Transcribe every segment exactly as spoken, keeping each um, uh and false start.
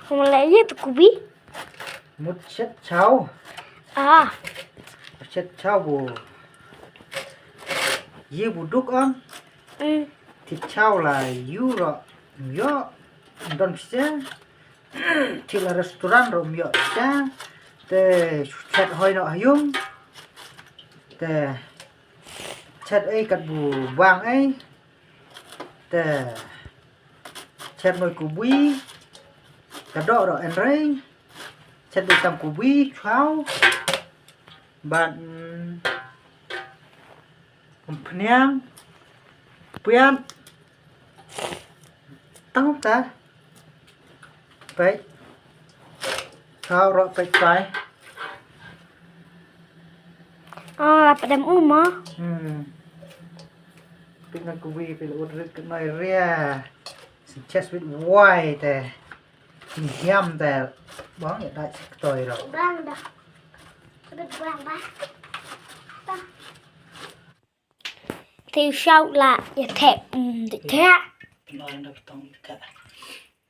Kumlei ïa tu kubi. Mut shet chaw. Ah. Shet chaw bu. Ye bu duk am. Hmm. Ti chaw la yu ro. Yo. Don shet. Ti la restaurant ro yo shet. Te shet hoi no ayung. Te shet ei kat bu bang ei. Te shet noi kubi. Ka do ro en rei. Shet dei tam kubi chaw. Bad, mm, umphniang. Pian. Tang ta. Peit. Chaw ro peit pai. Ah, padam uma. Hmm. Peit na kubi peit ut rit ka noi ria. Sin chest with wai te. Hiam te bang ïa dai sik toi ro. Bang dah. Bang bah. Te u shout la ïa thep. Hmm, dik thep. Pynlong da tong dik thep.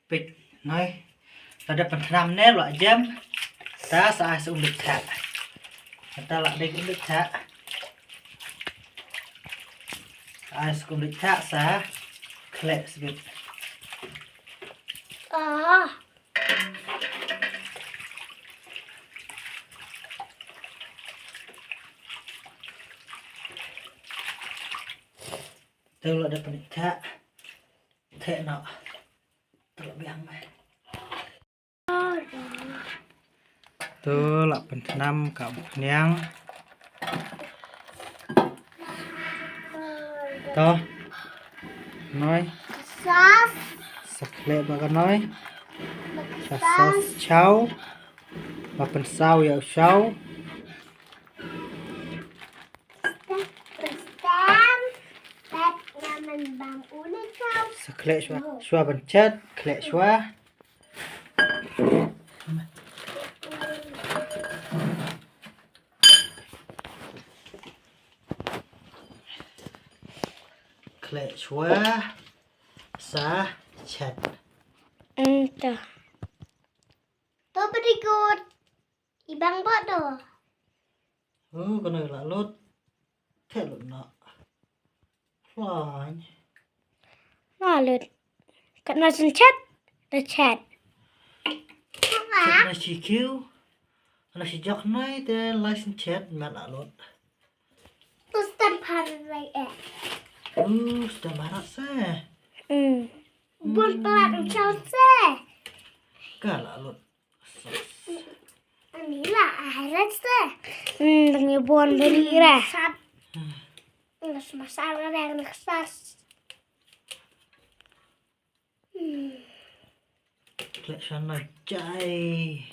Peit noi. Lada pynthnam ne la jem. Ta sa ai sa um dik thep. Ta la dik um dik thep. Ai sa um dik thep sa. Khlek sbit. Ah. Te la da pynthak. Te no. Te la biang mai. To la pynthnam ka umphniang. To. Noi. Sas. Sa khlek ba ka noi. Sa sas chaw. Ba pynsaw ïa u chaw. Sa khlek shuwa. Shuwa ban chet, khlek shuwa. Khlek shuwa sa chet. Enta. To berikut. Ibang bok to. Oh, kena la lut. Te lut na. Flying. La lut. Kat na sin chet. Da chet. Chet na shi kiu. Na shi jok nai te la sin chet na la lut. Tu stem par rai eh. Uh, stem barat se. Hmm. Bon pelat ucau se. Ka la lut. Ani la arat se. Hmm, tang ïa bon beri re. Sat. Ngas masal re ngas sas. Hmm. Khlek sana jai.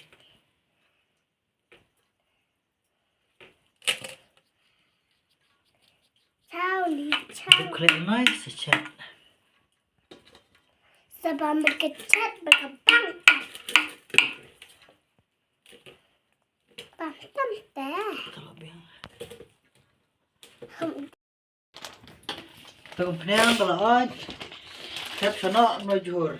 Chau li chau. Khlek nai sa chet. Sa bam ba ka chet ba ka bang. Bam tam te. Ka la biang. Hmm. Te umphniang ka la ot. Thep sha noh mloi jhur.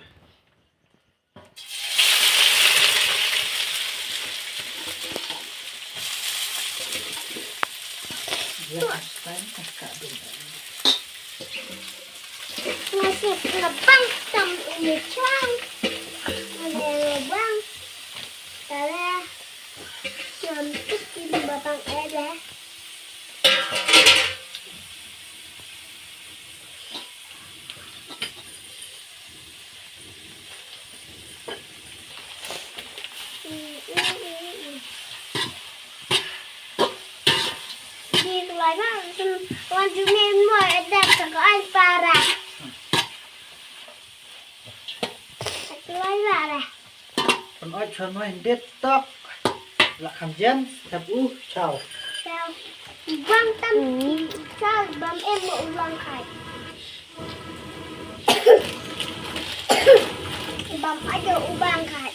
Ïa, aspan ka dum. Nasi ka bang tam ini chang. Ini bang. Tara. Ngan tik ini babang ede. Di tuan na, tuan jumin mo ada sekolah para. Tuan para. Pynoi chon noi hyndet tok. La kham jem, thep u, chaw. Chaw. Bang tam, chaw, bam em mo u long khai. Bam aja u bang khai.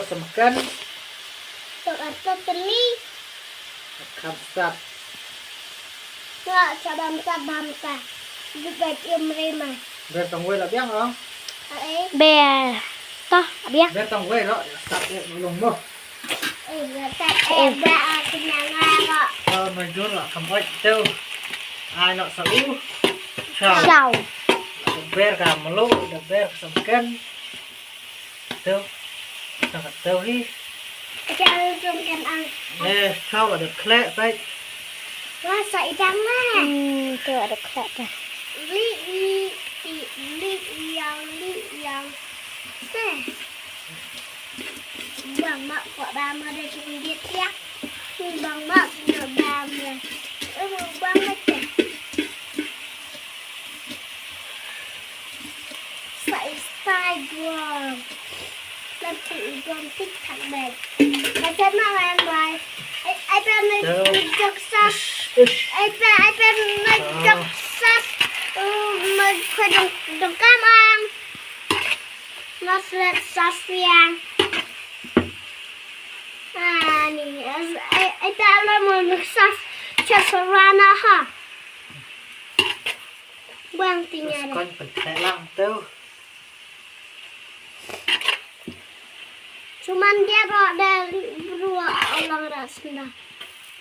Sa makan. Sa makan teli. Makan sat. Nga sa bam sa bam sa. Juga cium rima. Ber tang wei la biang oh. Ai. Ber. Toh biang. Ber tang wei lo. Sat ya ulung mo. Eh, ya sat eh ba aku nyanga ko. Oh, my God, la kam oi tu. Ai no sa u. Ciao. Ciao. Ber ka melu, ber ka sa makan. Tæ, tæ, tæ hi. Ïa, jong kan ang. Eh, tæ la dep khleh peit. Wa sa i dang ma. Hmm, tæ la dep khleh tæ. Li i, i, li i yang, li i yang. Tæ. Bang ma kwah bam ma da jingit ïa. Bang ma kwah bam ma. Eh, bang ma tæ. Sa i style gua. Lam tu i gua tik tak bag. Macam mana mai? Ai, ai pa mai jok sas. Ai pa, ai pa mai jok sas. Oh, mai kudung dong kamang. Mas red sas yang. Ah, ni. Ai, ai pa lo mai sas. Chasarana ha. Bang tinggal. Kon pen lang tu. Cuman dia bawa dari berdua orang ras dah.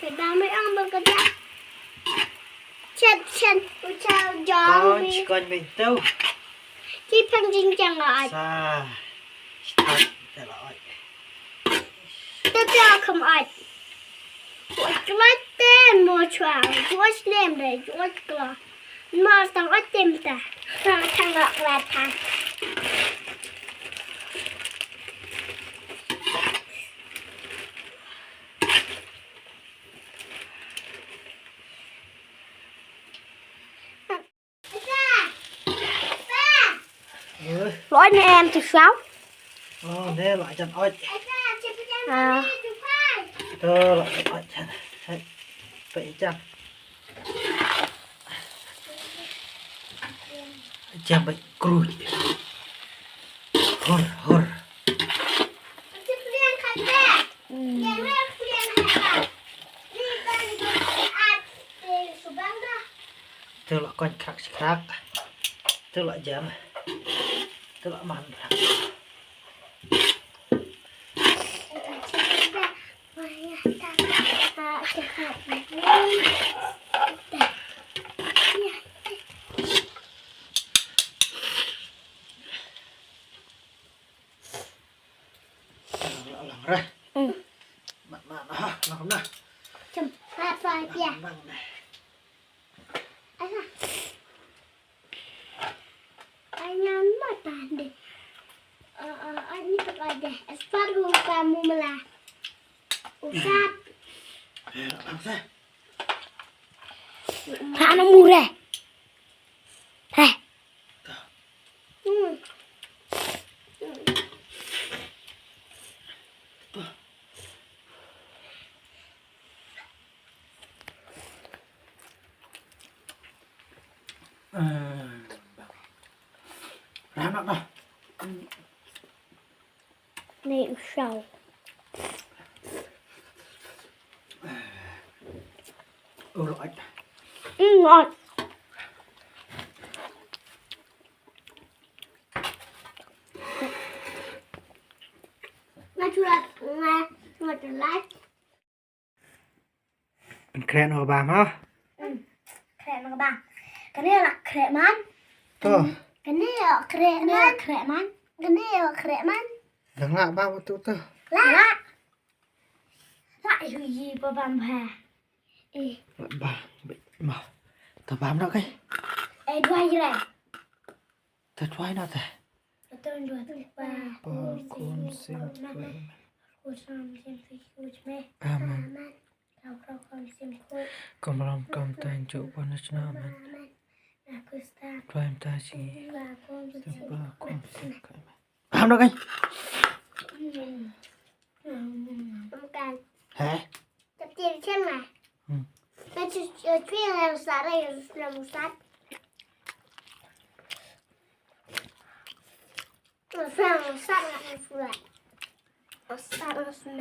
Kedang mai ang bekerja. Chet chet ucau jong. Kon kon pintu. Ci pang jing jang ai. Sa. Start tela ai. Tela kam ai. Wat klate mo chwa. Wat nem de. Wat kla. Mo tang wat tem ta. Tang tang wat klate. Loi ne em tu sao. Ơ, ne la jan oi. Ơ. Tơ la jan oi. Hai. Pe jan. Jan pe kru. Hor, hor. Hmm. Tơ la kon khrak khrak. Tơ la jam. Tơ la man. Lang reh. Hmm. Mat mat ha, lang na. Cem, pat pat ya. Lang na. Alah. Ai nan ma ta de. Ai ni ta de. Espat ru ka mu mela. Usap. Eh, lang sa. Ha na mure. Heh. Hmm. Nei u shaw. U lot. Mm, lot. Nga chulat, nga, nga chulat. Pynkreh noh ka bam ha. Hmm. Kreh noh ka bam. Kane la kreh man. To. Kane la kreh man. Kane la kreh man. Kane la kreh man. Dang la bam tu to. La. La. La yu yi ba bam ba. Eh. La bam. Ma. To bam noh kai. Eh, dua yi re. To dua yi noh te. Aton dua tu pa. Pa kum sim kwe. Kusam sim kwe. Amen. Kau kau kum sim kwe. Kum ram kam tan ju pon na chna amen. Aku sta. Tuan ta si. Pa kum sim kwe. Paham dah kan? Hmm. Hmm. Bukan. Heh? Tapi macam mana? Hmm. Macam cuy yang sarai yang sudah musat. Yang sudah musat nak musat. Os, os, os, os.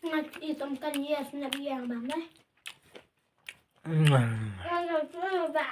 Nga ïa tom kan ïa snap ïa bam eh. Nga ïa snap ba.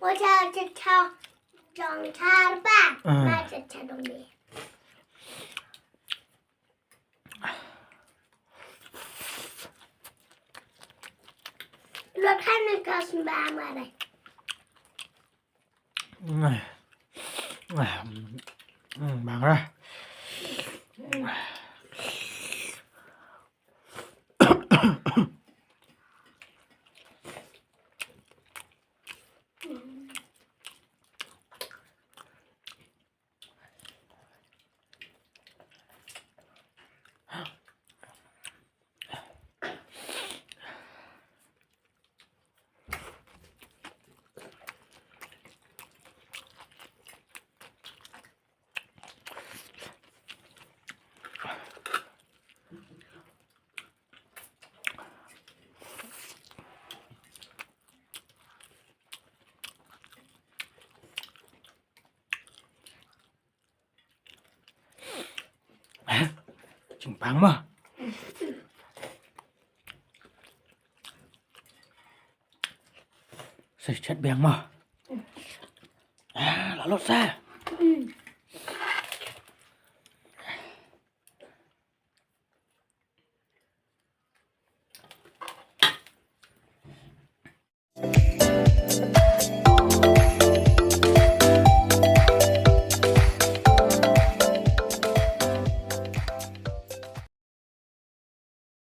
Ua cha cha cha jong char ba. Ah. Ma cha cha dong ni. Lo khan ni kas ba ma dai. Bang ra. Jingpang mo. Sa chat biang mo. Ah, la lut sa.